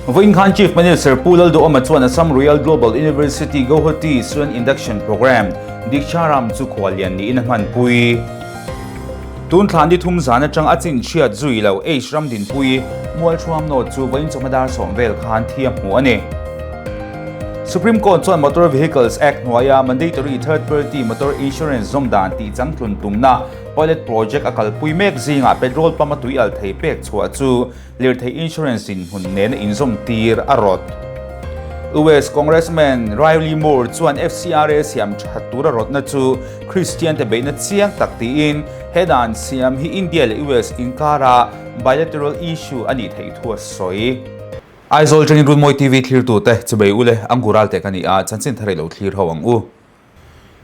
Vawiin khan Chief Minister Pu Lalduhawma chuan Assam Royal Global University Guwahati Student Induction Programme Diksharam chu khuallian niin a hmanpui. Tun thla ni thum zan atang a chinchhiat zui lo H Ramdinpui Mualthuam North chu vawiin chawhma dar sawm vel khan thi a hmu a ni. Supreme Court chuan Motor Vehicles Act hnuaia Mandatory Third Party Motor Insurance zawm dan tih changtlun tumna pilot project a kalpui mek zingah petrol pump a tui al thei pek chhuah chu Lirthei insurance dinhmun nena inzawm tir a rawt. US Congressman Riley Moore chuan FCRA siam that tura rawtna chu Kristian te beihna chiang tak tiin he dan siam hi India leh US inkara bilateral issue a nih theih thu a sawi. Aizawl atangin Runmawi TV thlirtute chubei ule Angural te ka ni a, chanchin thar i lo thlir ho ang u.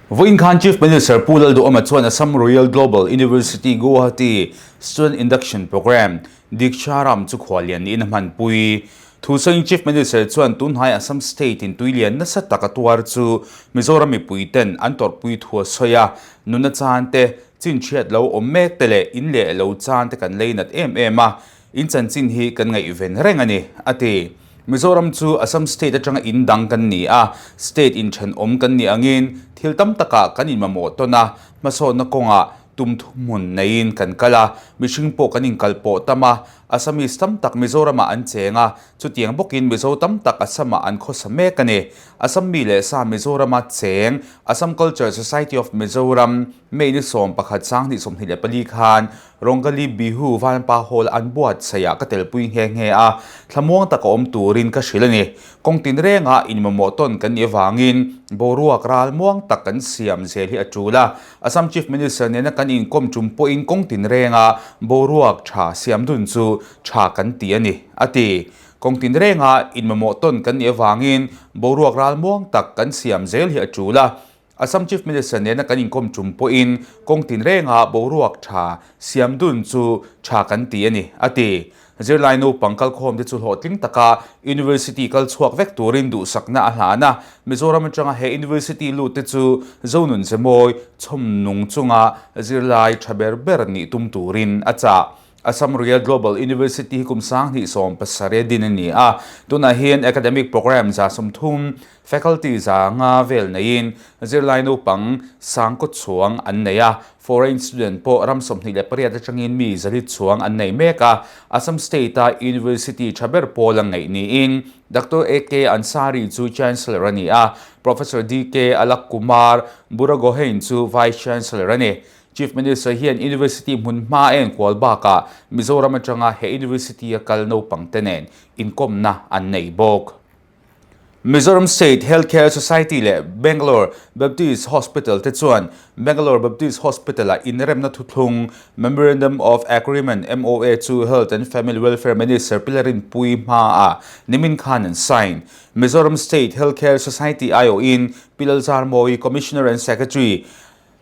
Vawiin khan Chief Minister Pu Lalduhawma chuan Assam Royal Global University Guwahati Student Induction Programme, Diksharam chu khuallian niin a hmanpui. Thusawiin Chief Minister chuan tunhnai Assam State in tuilian nasa tak a tuar chu Mizoram mipui ten an tawrhpui thu a sawi a, nuna chan te, chinchhiat lo awm mek te leh in leh lo chan te kan lei nat em em a, In chanchin hi kan ngaihven reng a ni, a ti. Mizoram chu Assam state atanga in dang kan ni a, state inthenawm kan nih angin thil tam takah kan inmamawh tawn a, hmasawnna kawngah tum thuhmun neiin kan kal a, mihring pawh kan inkalpawh tam a, Assamese tam tak Mizoramah an cheng a, chutiang bawkin Mizo tam tak Assamah an khawsa mek a ni. Assam mi leh sa Mizorama cheng, Assam Culture Society of Mizoram, May ni 11 2024 khan Rongali Bihu Vanpa Hall an buatsaihah ka telpui nghe nghe a, thlamuang taka awm turin ka hrilh a ni. Kawng tin rengah inmamawh tawn kan nih avangin boruak ral muang tak kan siam zel hi a tul a. Assam Chief Minister nena kan inkawm tum pawhin kawng tin renga boruak tha siam dun chu tha kan ti a ni, a ti. Kawng tin renga inmamawh tawn kan nih avangin boruak ral muang tak kan siam zel hi a tul a. Assam Chief Minister nena kan inkawm tum pawhin kawng tinrenga boruak tha siam dun chu tha kan ti a ni, a ti. Zirlai naupang kalkhawmte chu hlawhtling taka University kal chhuak vek turin duhsakna a hlan a, Mizoram atanga he University lutte chu Zonun Zemawi chhawm nung chunga zirlai tha ber ber nih tum turin a chah. Assam Royal Global University hi kum 2017 a din a ni a, tunah hian academic programme 30, faculty 500 vel neiin zirlai naupang sangkaw chhuang an nei a, foreign student pawh ram 28 atangin mi 400 chhuang an nei mek a, Assam State-a university tha ber pawl a ngaih niin Doctor AK Ansari chu Chancellor a ni a, Professor DK Alak Kumar Buragohain chu Vice Chancellor a ni. Chief Minister hian University hmun hma a enkual bakah Mizoram atanga he University a kal naupang te nen inkawmna an nei bawk. Mizoram State Health Care Society leh Bangalore Baptist Hospital te chuan Bangalore Baptist Hospital-ah inremna thuthlung Memorandum of Agreement, MOA, chu Health and Family Welfare Minister Pi Larinpui hmaah nimin khan an sign. Mizoram State Health Care Society aiawhin Pi Lalzarmawi, Commissioner and Secretary,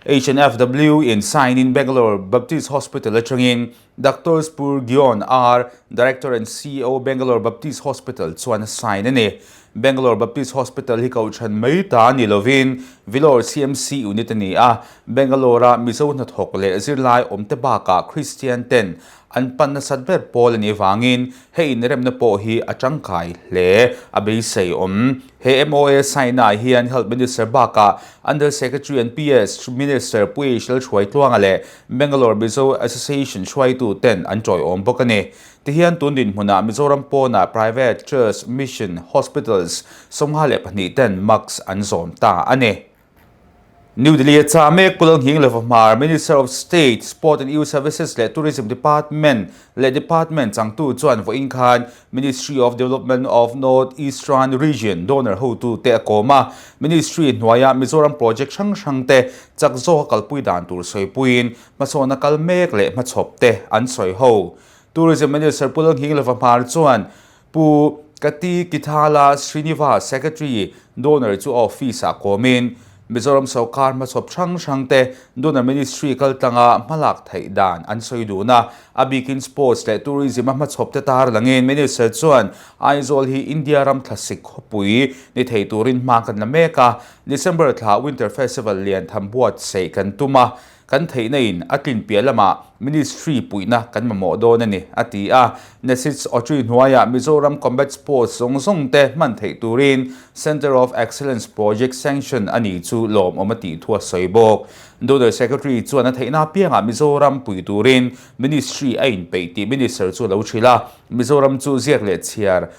HNFW in sign in Bangalore Baptist Hospital atangin Doctor Spurgeon R, Director and CEO Bangalore Baptist Hospital chuan a sign a ni. Bangalore Baptist Hospital hi kohhran mai ta ni lovin Vellore CMC unit a ni a, Bangalore-a Mizo hnathawk leh zirlai awmte bakah Kristian ten an pan nasat ber pawl a nih avangin hei inremna pawh hi a tangkai hle a beisei awm. He MOA sign-ah hian Health Minister bakah Under Secretary and PS Minister Pu Ishal Hruaitluanga leh Bangalore Mizo Association hruaitu ten an tawiawm bawk a ni. Tihian tun dinhmunah Mizoram pawnah Private Church Mission Hospitals 52 ten mask an zawm ta a ni. New Delhi a chah mek Pu Lalnghing Lova Hmar, Minister of State, Sport and Youth Services leh Tourism Department leh Department changtu chuan vawiin khan Ministry of Development of North Eastern Region donor hotu te a kawm a. Ministry hnuaia Mizoram project hrang hrang te chak zawka kalpui dan tur sawipuiin hmasawnna kal mek leh hmachhawp te an sawi ho. Tourism Minister Pu Lalnghing Lova Hmar chuan Pu Kati Kithala Srinivas, Secretary, Donor chu office-ah kawmin Mizoram sawrkar hmachhawp hrang hrang te Donor Ministry kaltlanga hmalak theih dan an sawi dun a. A bikin Sports leh Tourism a hmachhawp te tarlangin Minister chuan Aizawl hi India ram thlasik khawpui ni thei turin hma kan la mek a, December thla Winter Festival lian tham buatsaih kan tum a. Kan theihna in a tlin piah lamah Ministry puihna kan mamawh dawn a ni, a ti a. NESIDS Awṭi hnuaiah Mizoram Combat Sports zawng zawng te hman theih turin Centre of Excellence Project sanction a ni chu lawmawm a tih thu a sawi bawk. Donor Secretary chuan a theihna apiangah Mizoram pui turin Ministry a inpeih tih Minister chu a lo hrilh a. Mizoram chu ziak leh chhiar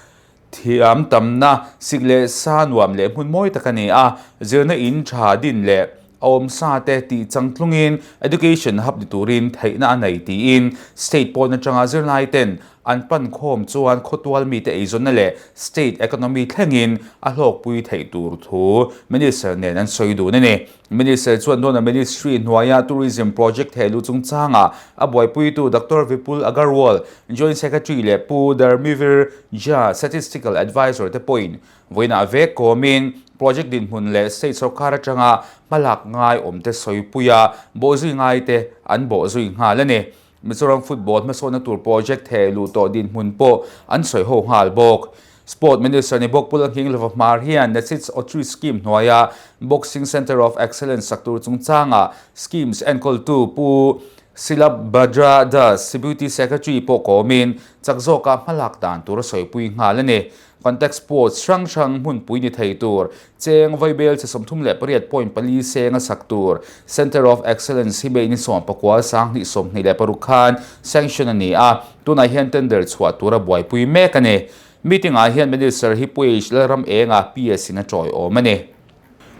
Thiam tamna sik leh sa nuam leh hmun mawi tak a ni a, zirna in tha din leh a awmsa te tih changtlungin Education Hub ni turin theihna a nei tiin state pawn atanga zirlai ten an pan khawm chuan khawtual mite eizawnna leh state economy thlengin a hlawkpui theih tur thu Minister nen an sawi dun a ni. Minister chuan Donor Ministry hnuaia Tourism Project thehluh chungchangah a buaipuitu Doctor Vipul Agarwal, Joint Secretary leh Pu Dharmivir Jha, Statistical Advisor te pawhin vawiinah vek kawmin project dinhmun leh state sorkar atanga hmalak ngai awmte sawipuia bawhzui ngaite an bawhzui nghal a ni. Mizoram Football hmasawnna tur project thehluh tawh dinhmun pawh an sawi ho nghal bawk. Sport Minister ni bawk Pu Lalnghinglova Hmar hian NESIDS Awtri Scheme hnuaia Boxing Centre of Excellence sak tur chungchanga schemes enkawltu Pu Silabhadra Das, Deputy Secretary pawh kawmin chak zawka hmalak dan tur a sawipui nghal a ni. Contact sports hrang hrang hmunpui ni thei tur, cheng vaibel che 38.4 seng a sak tur, Centre of Excellence hi May ni 19 2026 khan sanction a ni a, tunah hian tender chhuah tura buaipui mek a ni. Meeting ah hian Minister hi Pu H Lalram Enga PS in a tawiawm a ni.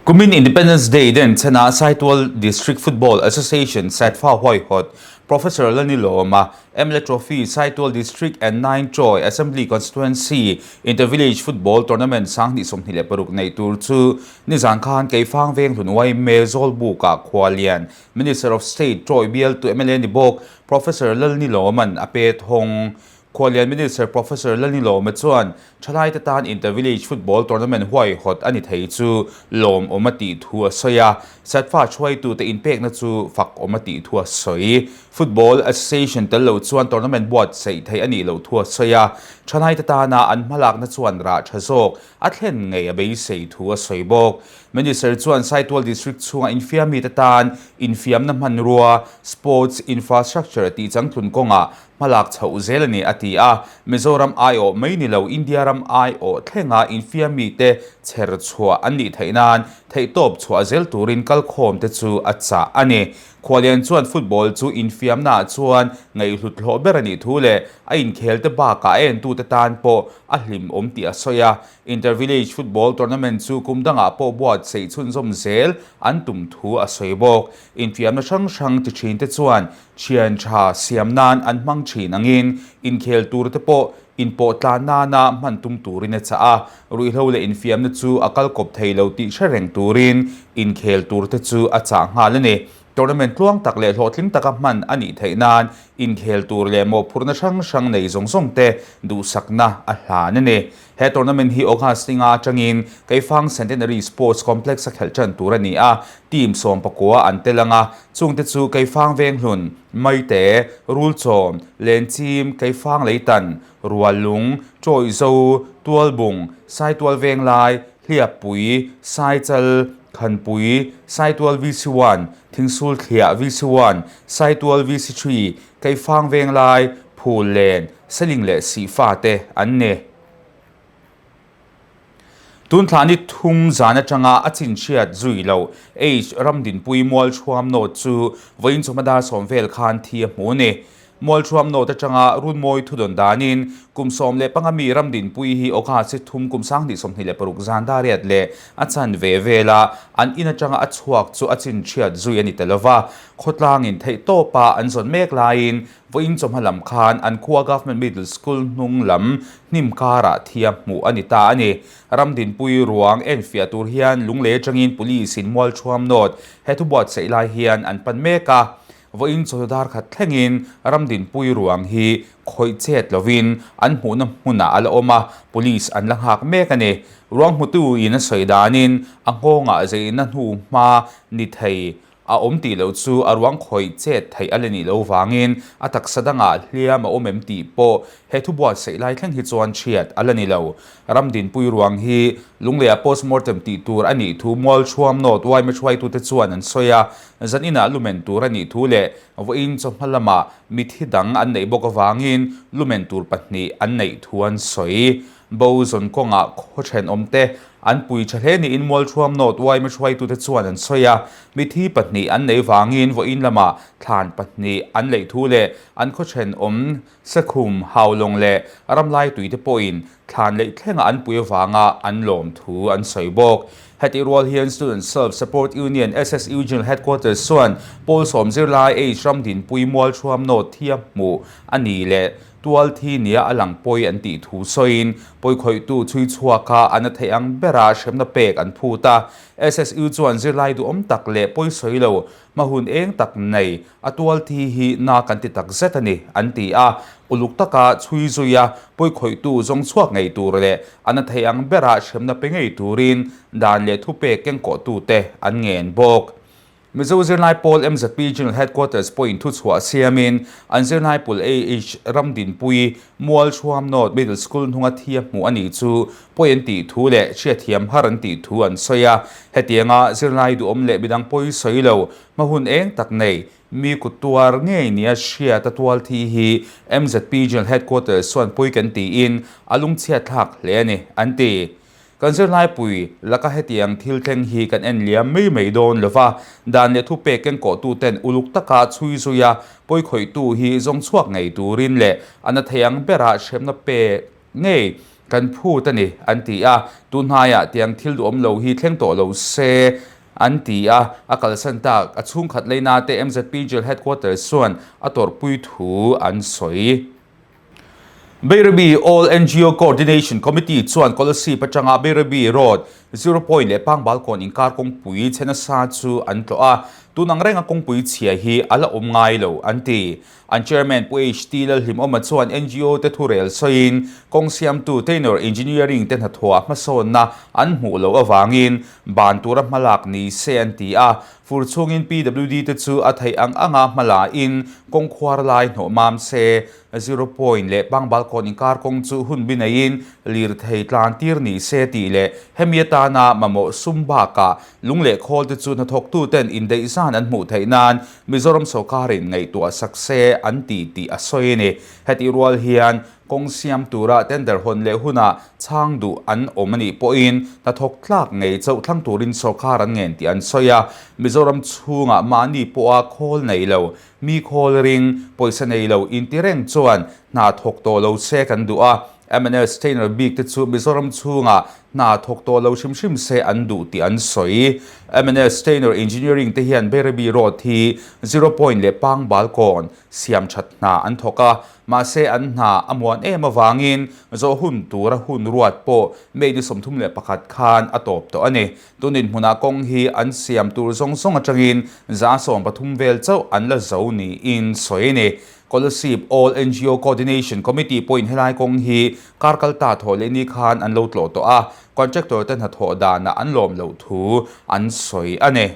Kumin Independence Day den chhenah Saitual District Football Association Saitfa huaihawt Professor Lalnilawma mla Trophy Saitual District and Nine Troy Assembly Constituency Inter-Village Football Tournament 2026 neih tur chu nizan khan Keifang Veng Hlun yma Zawlbukah Khualian Minister of State Troy bialtu mla ni bawk Professor Lalnilawma'n a pet hawng. Khualian Minister Professor Lalnilawma chuan thalaite tan Inter-Village Football Tournament huaihawt a ni thei chu lawmawm a tih thu a sawi a, Satfa hruaitute inpekna chu fakawm a tih thu a sawi. Football Association tel lo chuan tournament buatsaih theih a nih loh thu a sawi a, thalaite tana an hmalakna chuan rah tha zawk a thlen ngei a beisei thu a sawi bawk. Minister chuan Saitual District chhunga infiamite tan infiamna hmanrua, sports infrastructure tih changtlun kawngah Hmalak chhoh zel a ni, a ti a. Mizoram aiawh mai ni lo India ram aiawh thlenga infiamite chher chhuah an nih theih nan theihtawp chhuah zel turin kalkhawmte chu a chah a ni. Khualian chuan football chu infiamnaah chuan ngaihhlut hlawh ber a nih thu leh a inkhelte bakah a entute tan pawh a hlimawm tih a sawi a. Inter-Village Football Tournament chu kum dangah pawh buatsaih chhunzawm zel an tum thu a sawi bawk. Infiamna hrang hrang ti thinte chuan Thian tha siam nan an hmang thin angin inkhel tur te pawh inpawh tlan nana hman tum turin a chah a, ruihhlo leh infiamna chu a kal kawp thei lo tih hre reng turin inkhel tur te chu a chah nghal a ni. Tournament tluang tak leh hlawhtling taka hman a nih theih nan inkhel tur leh mawhphurhna hrang hrang nei zawng zawng te duhsakna a hlan a ni. He tournament hi August ninga atangin Keifang Centenary Sports Complex a khelh tan tur a ni a, team 19 an tel ang a, chungte chu Keifang Venghlun, Maite, Rulchawm, Lenchim, Keifang Leitan, Ruallung, Tawihzo, Tualbung, Saitual Venglai, Hliappui, Saichal, Khanpui, Saitual VC One, Thingsulthliah VC One, Saitual VC Three, Keifang Venglai, Phullen, Seling leh Sihfa te an ni. Tun thla ni thum zan atanga a chinchhiat zui loh H Ramdinpui Mualthuam Note chu vawiin chawhma dar sawm vel khan thi a hmu a ni. Mualthuam Note atanga Runmawi thudawn danin kum 15 mi Ramdinpui hi August si thum kum 2026 zan dariat leh a chanve vela an in atanga a chhuak chu a chinchhiat zui a ni ta lova. Khawtlangin theihtawpa an zawn mek laiin Vawiin chawhma lam khan an khua Government Middle School hnung lam hnim karah thia hmuh a ni ta a ni. Ramdinpui ruang enfiah tur hian Lunglei atangin Police in Mualthuam North he thu buatsaih lai hian an pan mek a. Vawiin chawhnu dar khat thlengin Ramdinpui ruang hi khawih chet lovin an hmuhna hmunah a la awm a, Police an la nghak mek a ni. Ruang hmutu in a sawi danin a nghawngah zeina hnu hma ni thei. a awm tih loh chu a ruang khawih chet theih a la nih loh vangin a taksa dangah hliam a awm em tih pawh he thu buatsaih lai thleng hi chuan chhiat a la ni lo. Ramdinpui ruang hi Lungleiah postmortem tih tur a nih thu Mualchhuam North yma hruaitute chuan an sawi a, zan inah lumen tur a nih thu leh vawiin chawhma lamah mithi dang an neih bawk avangin lumen tur pahnih an neih thu an sawi. Bo zawn kawngah khaw thenawmte an pui tha hle niin Mualchhuam North yma hruaitute chuan an sawi a, mithi pahnih an neih vangin vawiin lamah thlan pahnih an leih thu leh an khaw thenawm Sakhum, Haulawng leh Ramlai tuite pawhin thlan leih thlenga an pui avanga an lawm thu an sawi bawk. Hetih rual hian Student Self Support Union, SSU, General Headquarters chuan pawl sawm zirlai H Ramdinpui Mualthuam North thia hmuh a ni leh tual thi nia a lang pawi an tih thu sawiin pawikhawihtu chhui chhuaka an a theih ang bera hremna pek an phut a. SSU chuan zirlai duhawm tak leh pawisawi lo Hma hun eng tak nei, a tual thi hi na kan ti tak zet a ni, an ti a. Uluk taka chhui zui a, pawikhawihtu zawng chhuak ngei tur leh a na thei ang bera hremna pe ngei turin dan leh thupek kengkawhtute an ngen bawk. Mizo Zirlai Pawl MZP General Headquarters pawhin thuchhuah siamin an zirlai pul AH Ramdinpui Mualchhuam North Middle School hnunga thi a hmuh a nih chu pawi an tih thu leh hriatthiam har an tih thu an sawi a. Hetianga zirlai duhawm leh midang pawi sawi lo, hma hun eng tak nei, mi kut tuar ngei nia hriat a tual thi hi MZP General Headquarters chuan pawi kan tiin a lungchhiat thlak hle a ni, an ti. Kan zirlaipui laka hetiang thil thleng hi kan en liam mai mai dawn lo va, dan leh thupek kengkawhtuten uluk taka chhui zui a, pawikhawihtu hi zawng chhuak ngei turin leh a na thei ang bera hremna pe ngei kan phut a ni, an ti a. Tun hnaiah tiang thil duhawm lo hi thleng tawh lo se, an ti a. A kalsan tak a chhungkhat leina te MZP Jail Headquarters chuan a tawrhpui thu an sawi. Bairabi All NGO Coordination Committee chuan Kolasib atanga Bairabi Road, Zero Point leh Pangbalkawn inkar kawngpui chhe nasa chu an tlawh a. Tun ang renga kawngpui chhia hi a la awm ngai lo, an ti. An Chairman Pu HT Lalhlimawma chuan NGO te thurel sawiin kawng siamtu Tainor Engineering te hnathawhah hmasawnna an hmuh loh avangin ban tura hmalak ni se an ti a. Fur chhungin PWD te chu a theih ang anga hmalain kawng khuar lai hnawh mam se. Zero Point leh Pangbalkawn inkar kawng chu hun bi neiin lirthei tlan tir ni se tih leh hemi atana mamawh sum bakah lung leh khawl te chu hnathawktuten indaih zan an hmuh theih nan Mizoram sawrkarin ngaihtuah sak se an ti tih a sawi a ni. Hetih rual hian kawng siam tura tender hawn leh hunah chhang duh an awm a nih pawhin hnathawk tlak ngei chauh thlang turin sawrkar an ngen tih an sawi a. Mizoram chhungah mahni pawha khawl nei lo, mi khawl ring, pawisa nei lo inti reng chuan hna thawk tawh lo se kan duh a. MNS trainer bik te chu Mizoram chhungah hna thawk tawh lo hrim hrim se an duh tih an sawi. MNS trainer engineering te hian Bairabi Road hi Zero Point leh Pangbalkawn siam that hna an thawk a, mahse an hna a muan em avangin zawh hun tura hun ruat pawh May ni 31 khan a tawp tawh a ni. Tun inhmunah kawng hi an siam tur zawng zawng atangin 13% vel chauh an la zo niin sawi a ni. Kolasib All NGO Coordination Committee pawhin helai kawng hi kar kal ta thawh leh ni khan an lo tlawh tawh a, contractor te hnathawh danah an lawm loh thu an sawi a ni.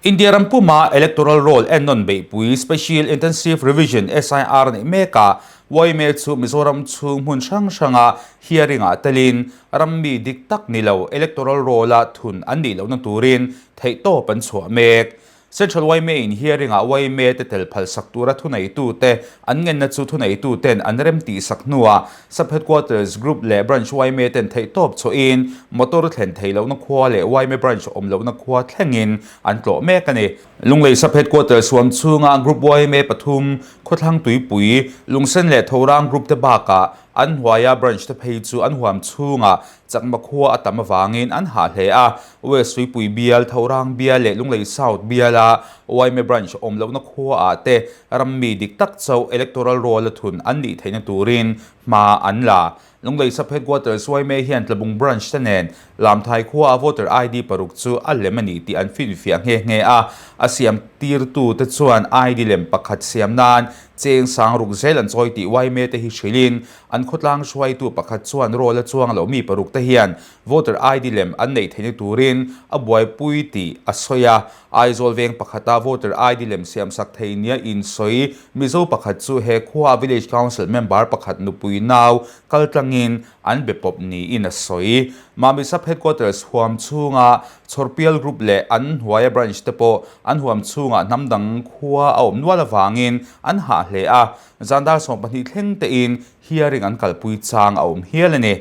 India ram puma Electoral Roll ennawn beihpui Special Intensive Revision, SIR, neih mekah yma chu Mizoram chhung hmun hrang hranga hearing-ah telin ram mi dik tak ni lo Electoral Roll-a thun an nih lohna turin theihtawp an chhuah mek. Central yma in hearing-ah yma te tel phalsak tura thuneitute an ngenna chu thuneituten an rem tihsak hnuah Sub Headquarters Group leh Branch yma ten theihtawp chhuahin motor thlen theih lohna khua leh yma Branch awm lohna khua thlengin an tlawh mek a ni. Lunglei Sub Headquarters huam chhunga Group yma pathum, Khawthlang Tuipui, Lungsen leh Thorang Group te bakah an hnuaia Branch te phei chu an huam chhungah Chakma khua a tam avangin an hah hle a, West Tuipui bial, Thorang bial leh Lunglei South biala yma Branch awm lohna khuaah te rammi dik tak chauh Electoral Roll a thun an nih theihna turin hma an la. Lunglei Sub Headquarters yma hian Tlabung Branch te nen Lamthai khua a voter ID paruk chu a lem a ni tih an finfiah nghe nghe a. A siam tirtu te chuan ID lem pakhat siam nan cheng sang ruk zel an chawi tih yma te hi hrilhin an khawtlang hruaitu pakhat chuan role a chuang loh mi paruk te hian voter ID lem an neih theihna turin a buaipui tih a sawi a. Aizawl veng pakhata voter ID lem siamsak thei nia insawi Mizo pakhat chu he khua Village Council member pakhat nupui nau kaltlangin an be pawp niin a sawi. Mami Sub Headquarters huam chhunga Chhawrpial Group leh an hnuaia branch te pawh an huam chhungah hnam dang khua a awm nual avangin an hah hle a, zan dar 12 thleng tein hearing an kalpui chang a awm hial a ni.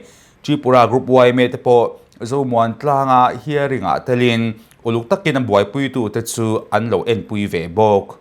Tripura Group yma te pawh Zomuan tlanga hearing ah telin uluk takin a buaipuitute chu an lo enpui ve bawk.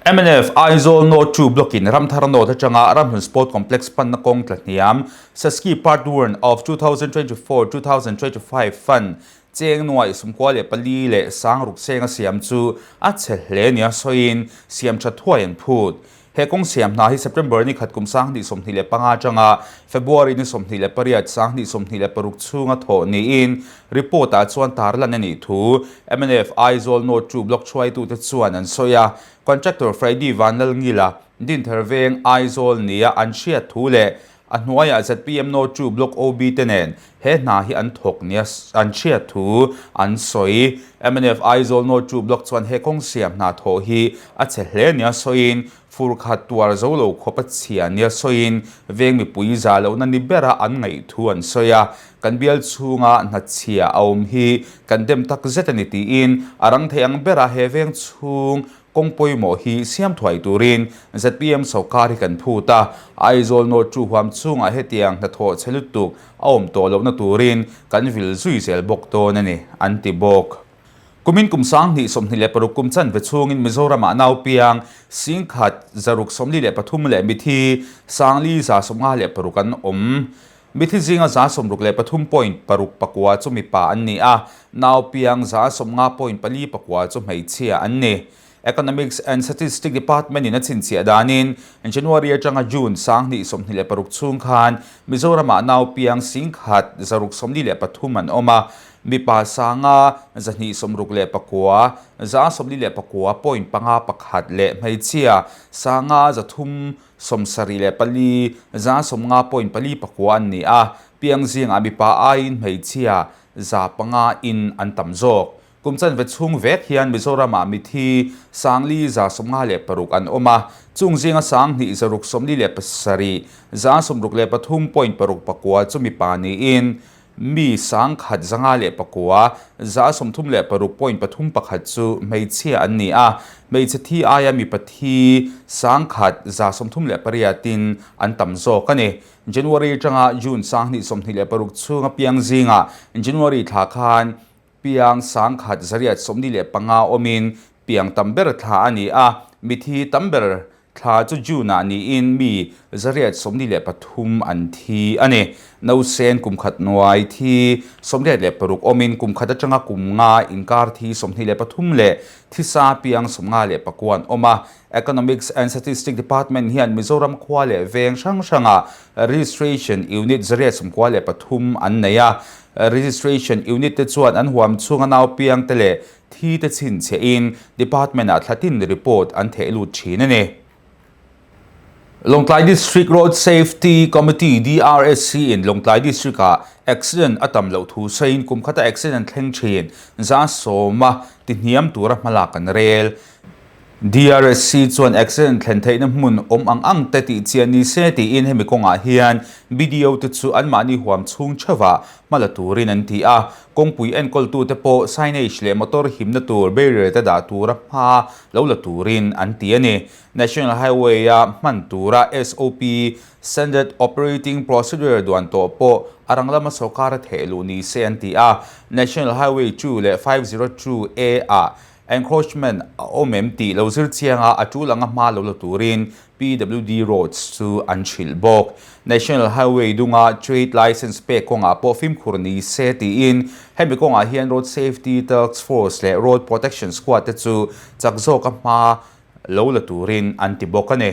Mnf Aizawl North 2 Block in Ramthar North atanga Ramhlun Sport Complex panna kawng tla hniam Saski Part 1 of 2024 2025 Fund cheng nuaih 94 leh sang ruk senga siam chu a chhe hle nia sawiin siam tha thuai an phut. He kawng siam hna hi September ni khat kum 2025 atanga February ni 28 2026 chhunga thawh niin report ah chuan tarlan a nih thu mnf Aizawl North 2 Block hruaitute chuan an sawi a. Contractor Friday Vanlalngila Dinthar Veng Aizawl nia an hriat thu leh A hnuaiah zpm North 2 Block OB te nen he hna hi an thawk nia an hriat thu an sawi. Mnf Aizawl North 2 Block chuan he kawng siam hna thawh hi a chhe hle nia sawiin, fur khat tuar zo lo khawp a chhia nia sawiin veng mipui za lohna ni bera an ngaih thu an sawi a. Kan bial chhunga hna chhia a awm hi kan dem tak zet a ni tiin a rang thei ang bera he veng chhung Kawng pawimawh hi siam thuai turin zpm sawrkar hi kan phut a, Aizawl North chu huam chungah hetiang hnathawh chhe lutuk a awm tawh lohna turin kan vil zui zel bawk dawn a ni, an ti bawk. Kumin kum 2026 kum chanve chhungin Mizoramah naupiang 10,000 643 leh mithi 4,156 an awm. Mithi zinga 63 point paruk pakua chu mipa an ni a, naupiang 90 point pali pakua chu hmeichhia an ni. Economics and Statistics Department in a chhinchhiah danin January atanga June 2026 chhung khan Mizoramah naupiang 10,000 643 an awm a, mipa 5,269 149 point panga pakhat leh hmeichhia 5,300 74, 90 point pali pakua an ni a, piang zingah mipa aiin hmeichhia 500 in an tam zawk. Kum chanve chhung vek hian Mizoramah mithi 4,000 56 an awm a, chung zinga 2,647, 63 point paruk pakua chu mipa niin, Mi 1,109, 36 point pathum pakhat chu hmeichhia an ni a, hmeichhe thi aia mipa thi 1,000 138 in an tam zawk a ni. January atanga June 2026 chhunga piang zingah January thla khan piang 1,845 awmin piang tam ber thla a ni a, mithi tam ber Thla chu June-ah niin mi 823 an thi a ni. Nausen kum khat hnuai thi 86 awmin kum khat atanga kum nga inkar thi 23 leh thisa piang 54 an awm a. Economics and Statistics Department hian Mizoram khua leh veng hrang hrangah Registration Unit 193 an nei a. Registration Unit te chuan an huam chhunga naupiang te leh Thi te chhinchhiahin Department-ah thlatin report an theh lut thin a ni. Lawngtlai District Road Safety Committee, DRSC, in Lawngtlai District-ah accident a tam loh thu sawiin kum khata accident thleng thin 10% tihniam tura hmalak an rel. DRSC chuan accident thlen theihna hmun awm ang ang te tih chiah ni se tiin hemi kawngah hian BDO te chu anmahni huam chhung theuhah hma la turin an ti a. Kawngpui enkawltute pawh signage leh motor himna tur barrier te dah tura hma lo la turin an ti a ni. National Highway-a hman tura SOP, Standard Operating Procedure, duan tawh pawh a rang lama sawrkar a theh luh ni se an ti a. National Highway 2 leh 502 A-ah Encroachment a awm em tih lo zir chianga a tul anga hma lo la turin PWD Roads chu an hrilh bawk. National Highway dunga Trade Licence pek kawngah pawh fimkhur ni se tiin hemi kawngah hian Road Safety Task Force leh Road Protection Squad te chu chak zawka hma lo la turin an ti bawk a ni.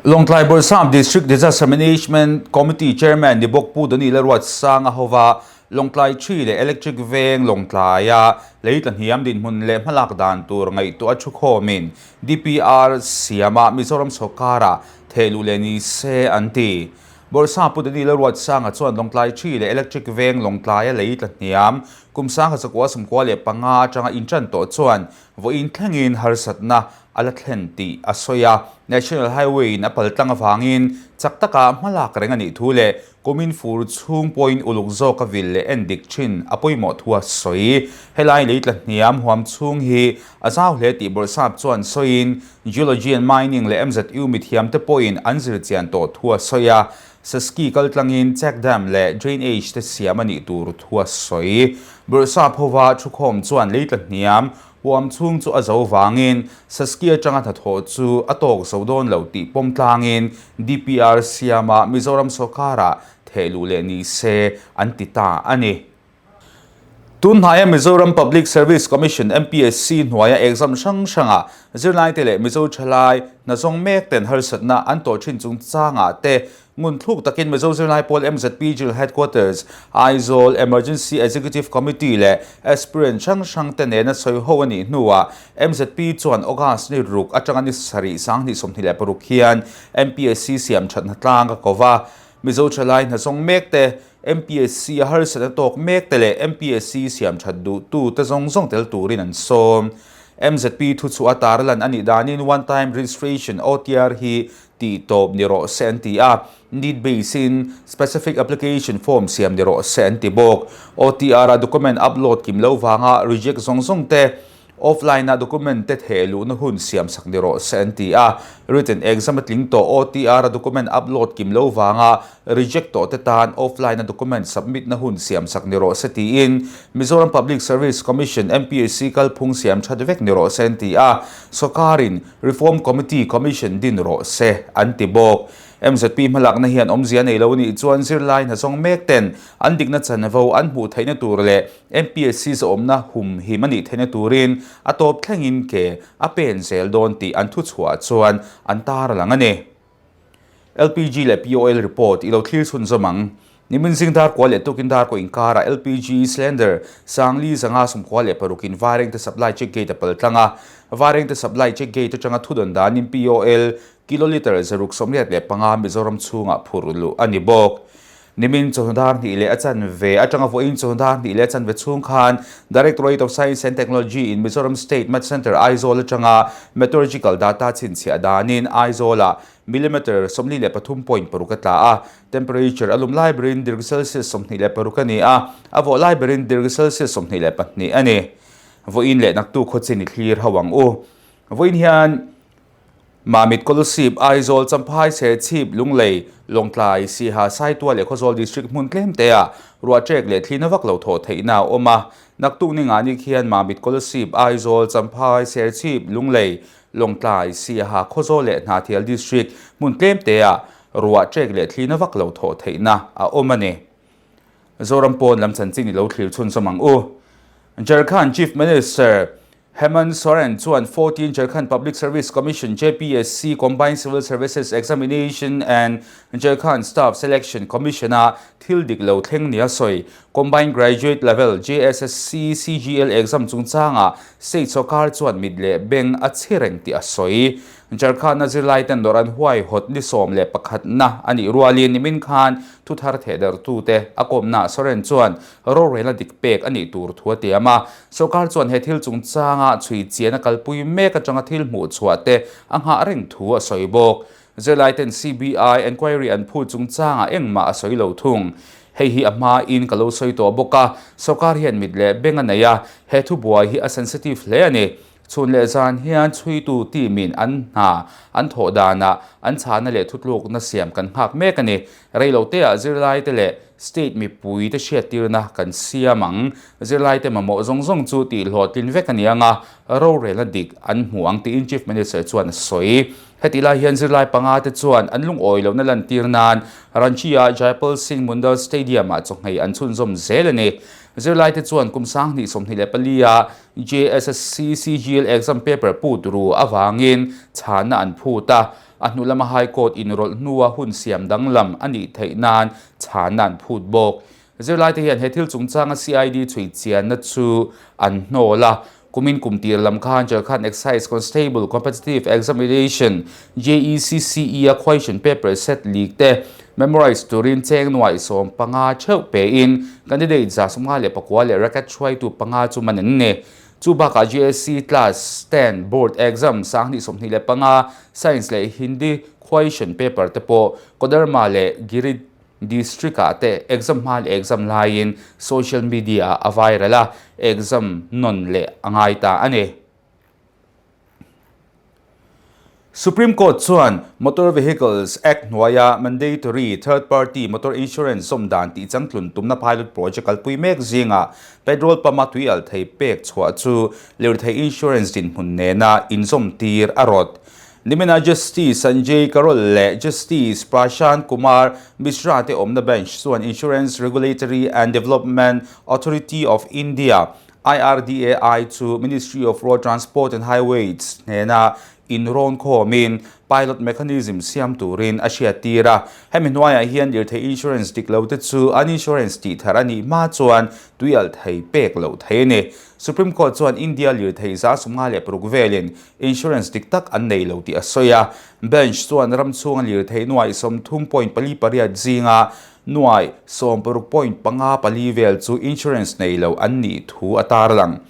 Lawngtlai Bawrhsap District Disaster Management Committee Chairman ni bawk Pu Doni Lalruatsanga hova Lawngtlai Tree leh Electric Veng Lawngtlaia lei tla hniam dinhmun leh hmalak dan tur ngaihtuah a thukhawmin DPR siama Mizoram sawrkara thehluh leh ni se an ti. Bawrhsap Pu Doni Lalruatsanga chuan Lawngtlai Tree leh Electric Veng Lawngtlaia lei tla hniam kum 1995 atanga intan tawh chuan vawiin thlengin harsatna a la thlen tih a sawi a. National Highway in a pal tlang avangin chak taka hmalak reng a nih thu leh kumin fur chhung pawhin uluk zawk a vil leh en dik thin a pawimawh thu a sawi. Helai lei tla hniam huam chhung hi a zau hle tih Bawrhsap chuan sawiin Geology and Mining leh MZU mithiamte pawhin an zir chian tawh thu a sawi a. Saski kal tlangin check dam leh drainage te siam a nih tur thu a sawi. Bawrhsap hova thukhawm chuan lei tla hniam Huam chhung chu a zo vangin Saski atanga hnathawh chu a tawk zo dawn lo tih pawm tlangin DPR siama Mizoram sawrkarah thehluh leh ni se an ti ta a ni. Tun hnaia Mizoram Public Service Commission, MPSC, hnuaia exam hrang hranga zirlaite leh Mizo thalai hnazawng mek ten harsatna an tawh thin chungchangah te Ngun thluk takin Mizo Zirlai Pawl MZP Jil Headquarters, Aizawl Emergency Executive Committee leh aspirant hrang hrang te nena sawi ho a nih hnuah MZP chuan August ni ruk atanga ni sarih 2026 hian MPSC siam thatna tlang a ko va. Mizo thalai hnazawng mek te, MPSC a harsatna tawk mek te leh MPSC siam that duhtu te zawng zawng tel turin an sawm. MZP thuchhuah a tarlan a nih danin One Time Registration, OTR, hi tih tawp ni rawh se an ti a, need base in specific application form siam ni rawh se an ti bawk. OTR a document upload kim lo vanga reject zawng zawng te offline a document te theh luhna hun siam sak ni rawh se an ti a, written exam a tling tawh OTR a document upload kim lo vanga reject tawh te tan offline a document submit na hun siam sak ni rawh se tiin Mizoram Public Service Commission, MPSC, kalphung siam that vek ni rawh se an ti a, sawrkarin Reform Committee Commission din rawh se an ti bawk. MZP hmalakna hian awmzia nei lo nih chuan zirlai hnazawng mek ten an dikna chanvo an hmuh theihna tur leh MPSC zawhawmna humhim a nih theihna turin a tawp thlengin ke a pen zel dawn tih an thuchhuah chuan an tarlang a ni. LPG leh POL report i lo thlir chhunzawm ang. Nimin zing dar kua leh tukin dar kaw inkarah LPG cylinder 4596 in Vairengte Supply Check Gate a pal tlang a. Vairengte Supply Check Gate atanga thudawn danin POL kilolitre 685 Mizoram chhungah phurh luh a ni bawk. Nimin chawhnu dar hnih leh a chanve atanga vawiin chawhnu dar hnih leh a chanve chhung khan Directorate of Science and Technology in Mizoram State Met Centre Aizawl atanga Meteorological data chhinchhiah danin Aizawlah millimetre 43.6 a tla a, temperature a lum lai berin degree Celsius 26 a ni a, a vawh lai berin degree Celsius 22 a ni. Vawiin leh naktuk khawchin i thlir ho ang u. Vawiin hian Mamit, Kolasib, Aizawl, Champhai, Serchhip, Lunglei, Lawngtlai, Siha, Saitual leh Khawzawl District hmun tlem teah ruahṭek leh thlina vak lo thawh theihna a awm a. Naktuk ni ngah ni khian Mamit, Kolasib, Aizawl, Champhai, Serchhip, Lunglei, Lawngtlai, Siha, Khawzawl leh Hnahthial District hmun tlem teah ruahṭek leh thlina vak lo thawh theihna a awm a ni. Zoram pawn lam chanchin i lo thlir chhunzawm ang u. Jharkhand Chief Minister Hemant Soren chuan 14 Jharkhand Public Service Commission, JPSC, Combined Civil Services Examination and Jharkhand Staff Selection Commission-a thil dik lo thleng nia sawi Combined Graduate Level, JSSC, CGL exam chungchangah state sawrkar chuan mit leh beng a chhe reng tih a sawi. Jharkhand-a zirlaiten dawrh an huaihawt ni 11 na a nih rualin nimin khan thuthar thehdarhtute a kawmnaah Soren chuan rorelna dik pek a nih tur thu a tiam a. Sawrkar chuan he thil chungchanga chhui chian a kalpui mek atanga thil hmuh chhuah te a nghah reng thu a sawi bawk. Zirlaiten CBI enquiry an phut chungchangah engmah a sawi lo thung. Hei hi a hmain ka lo sawi tawh bawk a, sawrkar hian mit leh beng a nei a, he thubuai hi a sensitive hle a ni. Chhun leh zan hian chhuitu team-in an hna an thawh danah an chhahna leh thutlukna siam kan nghak mek a ni. Reiloteah zirlaite leh state mipuite hriattirna kan siam ang. Zirlaite mamawh zawng zawng chu tihhlawhtlin vek a ni ang a, rorelna dik an hmu ang tiin Chief Minister chuan a sawi. Hetih lai hian zirlai panga te chuan an lungawi lohna lantir nan Ranchi-a Jaipal Singh Mundal Stadium-ah chawhmeh an chhunzawm zel a ni. Zirlaite chuan kum 2024 a JSSC CGL exam paper put ru avangin chhana an phut a. A hnu lama High Court inrawlh hnua hun siam danglam a nih theih nan chhanna an phut bawk. Zirlaite hian he thil chungchanga CID chhui chianna chu an hnawl a. Kumin kum tir lam khan Jharkhand Excise Constable Competitive Examination, JECCE, a question paper set leak te memorize turin cheng nuaih 15 theuh pein candidate 154 leh racket hruaitu panga chu man an ni. Chu bakah JSC Class 10 Board Exam 2025 Science leh Hindi question paper te pawh Koderma leh Giridih District-ah te exam hma leh exam laiin social media-ah a viral a, exam nawn leh a ngai ta a ni. Supreme Court chuan Motor Vehicles Act hnuaia mandatory third party motor insurance zawm dan tih changtlun tumna pilot project kalpui mek zingah petrol pump-a tui alh thei pek chhuah chu lirthei insurance dinhmun nena inzawm tir a rawt. Nimina Justice Sanjay Karol leh Justice Prashant Kumar Mishra te awmna bench chuan Insurance Regulatory and Development Authority of India, IRDAI, chu Ministry of Road Transport and Highways hnena inrawn khawmin pilot mechanism siam turin a hriattir a. Hemi hnuaiah hian lirthei insurance dik lo te chu an insurance tih thar a nih hma chuan tui alh thei pek loh thei a ni. Supreme Court chuan India lirthei 56 velin Insurance dik tak an nei lo tih a sawi a. Bench chuan ram chhunga lirthei nuaih 30.48 zinga nuaih 16.54 vel chu insurance nei lo an nih thu a tarlang.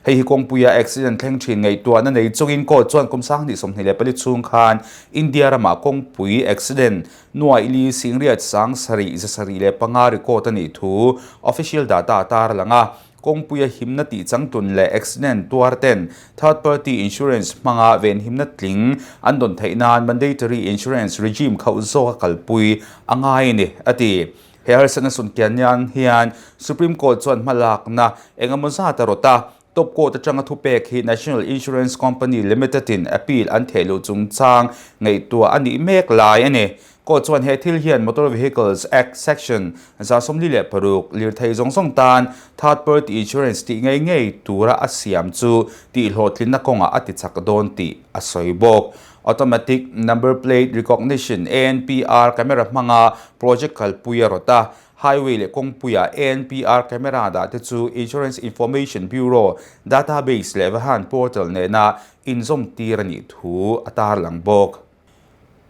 Hei hi kawngpuia accident thleng thin ngaihtuahna nei chungin court chuan kum 2024 chhung khan India ramah kawngpui accident nuaih li singriat sang sarih 705 record a nih thu official data a tarlang a. Kawngpuia himna tih changtun leh accident tuar ten third party insurance hmanga venhimna tling an dawn theih nan mandatory insurance regime khauh zawk a kalpui a ngai a ni, a ti. He harsatna sunkian nan hian Supreme Court chuan hmalakna eng emaw zat a rawt a, Top Court atanga thupek hi National Insurance Company Limited in appeal an theh luh chungchang ngaihtuah a nih mek lai a ni. Court chuan he thil hian Motor Vehicles Act Section 146 lirthei zawng zawng tan third party insurance tih ngei ngei tura a siam chu tihhlawhtlinna kawngah a tichak dawn tih a sawi bawk. Automatic Number Plate Recognition, ANPR, camera hmanga project kalpui a rawt a, highway leh kawngpuia ANPR camera dah te chu Insurance Information Bureau database leh Vahan portal nena inzawmtir a nih thu a tarlang bawk.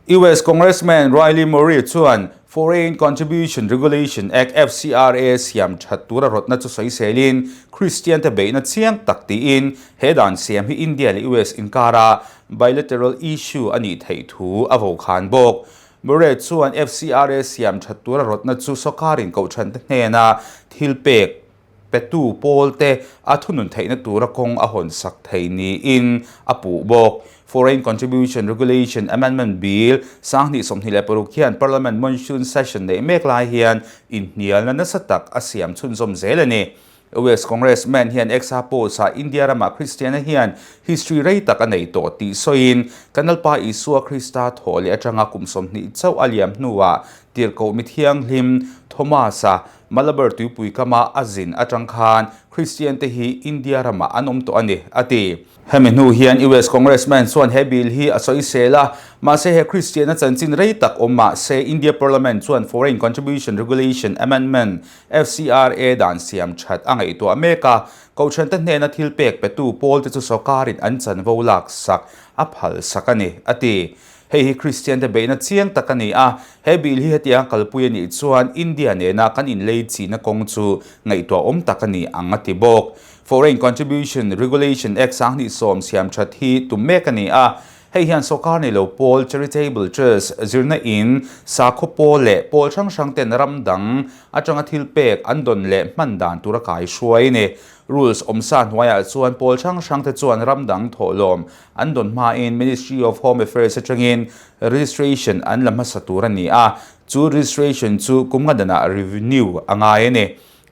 US Congressman Riley Murray chuan Foreign Contribution Regulation Act, FCRA, siam that tura rawtna chu sawiselin Kristian te beihna chiang tak tiin he dan siam hi India leh US inkara bilateral issue a nih theih thu a vokhan bawk. Murray chuan FCRA siam that tura rawtna chu sawrkarin kohhran te hnena thil pek Petu pawlte a thunun theihna tura kawng a hawn sak thei niin a puh bawk. Foreign Contribution Regulation Amendment Bill 2026 hian Parliament Monsoon Session neih mek lai hian inhnialna nasa tak a siam chhunzawm zel a ni. US Congressman hian X-a post-ah India ramah Kristiana hian history rei tak a nei tawh tih sawiin, Kan Lalpa Isua Krista thawh leh atanga kum 20 chauh a liam hnuah tirhkoh mithianghlim Thomas-a Malabar tuipui kama a zin atang khan Kristian te hi India ramah an awm tawh a ni, a ti. Hemi hnu hian US Congressman chuan he bill hi a sawisel a, mahse he Kristian a chanchin rei tak awm mah se India Parliament chuan Foreign Contribution Regulation Amendment, FCRA, dan siam that a ngaihtuah mek a, Kohhran te hnena thil pek petu pawl te chu sawrkarin an chanvo lak sak a phal sak a ni, a ti. Hei hi Kristian te beihna chiang tak a ni a, he bill hi hetiang kalpui a nih chuan India nena kan inlei chihna kawng chu ngaihtuah awm tak a ni ang a ti bawk. Foreign Contribution Regulation Act 2010 siam that hi tum mek a ni a, hei hian sawrkar nei lo pawl, charitable trust, zirna in, sakhaw pawl leh pawl hrang hrang ten ram dang atanga thil pek an dawn leh hman dan tur a kaihruai a ni. Rules awmsa hnuaiah chuan pawl hrang hrang te chuan ram dang thawhlawm An dawn hmain Ministry of Home Affairs atangin registration an la hmasa tur a ni a, chu registration chu kum nga danah renew a ngai a ni.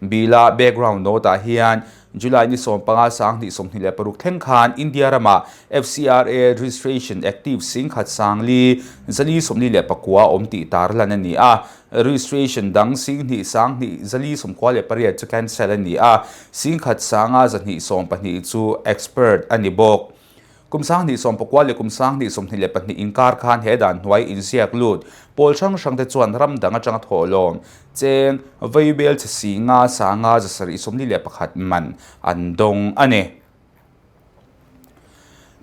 Bill-a background note-ah hian July ni 15 2026 thleng khan India ramah FCRA registration active 10,000 sang li 449 awm tih tarlan a ni a, registration dang 2,000 sang hnih 498 chu cancel a ni a, 10,000 sanga 212 chu expired a ni bawk. Kum 2019 leh kum 2022 inkar khan he dan hnuai inziak lut pawl hrang hrangte chuan ram dang atanga thawhlawm cheng vaibel chhe si nga sanga 741 man an dawng a ni.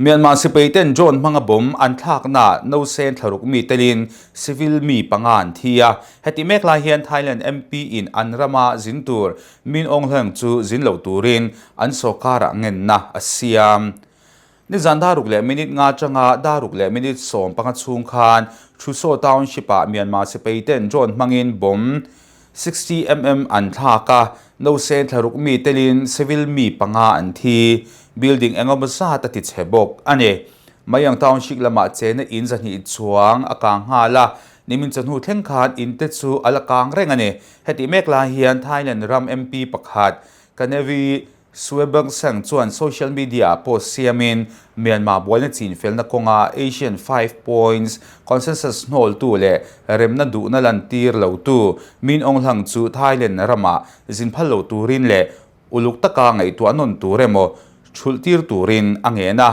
Myanmar sipai ten drone hmanga bomb an thlaknaah nausen thlaruk mi telin civil mi panga an thi a. Heti mek lai hian Thailand MP in an rama zin tur Min Aung Hlaing chu zin lo turin an sawrkarah ngenna a siam. Nizan daruk leh minute nga atanga daruk leh minute 15 chhung khan Hrusaw Township-ah Myanmar sipai ten drone hmangin bomb 60 mm an thlak a, nausen thlaruk mi telin civil mi panga an thi. Building engemaw zat a ti chhe bawk a ni. Mayang Township lamah chena in 200 chuang a kang nghal a, nimin chawhnu thleng khan in te chu a la kang reng a ni. Heti mek lai hian Thailand ram MP pakhat Kanevi Suebeng chuan social media-ah post siamin Myanmar buaina chinfelna kawnga Asian Five Points Consensus hnawltu leh remna duhna lantir lotu Min Aung Hlaing chu Thailand ramah zin phal lo turin leh uluk taka ngaihtuah nawn tur emaw thulhtir turin a ngen a.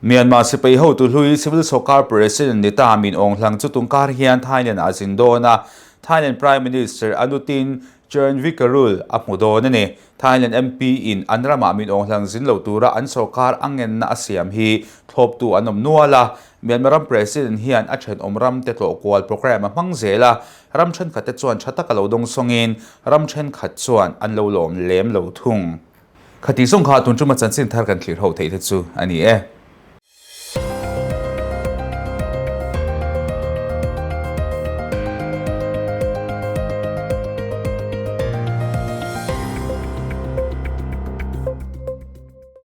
Myanmar sipai hotu hlui Civil Sawrkar President ni ta Min Aung Hlaing chu tungkar hian Thailand-ah a zin dawn a, Thailand Prime Minister Anutin Charnvikarul a hmu dawn a ni. Thailand MP in an ramah min awng hlang zin lo tura an sawrkar a ngenna a siam hi thlawptu an awm nual a. Myanmar ram President hian a thenawm ram te tlawh kual programme a hmang zel a, ram thenkhat te chuan tha taka lo dawng sawngin ram thenkhat chuan an lo lawm lem lo thung. Khatih zawng kha tun tuma chanchin thar kan thlir ho theih te chu a ni e.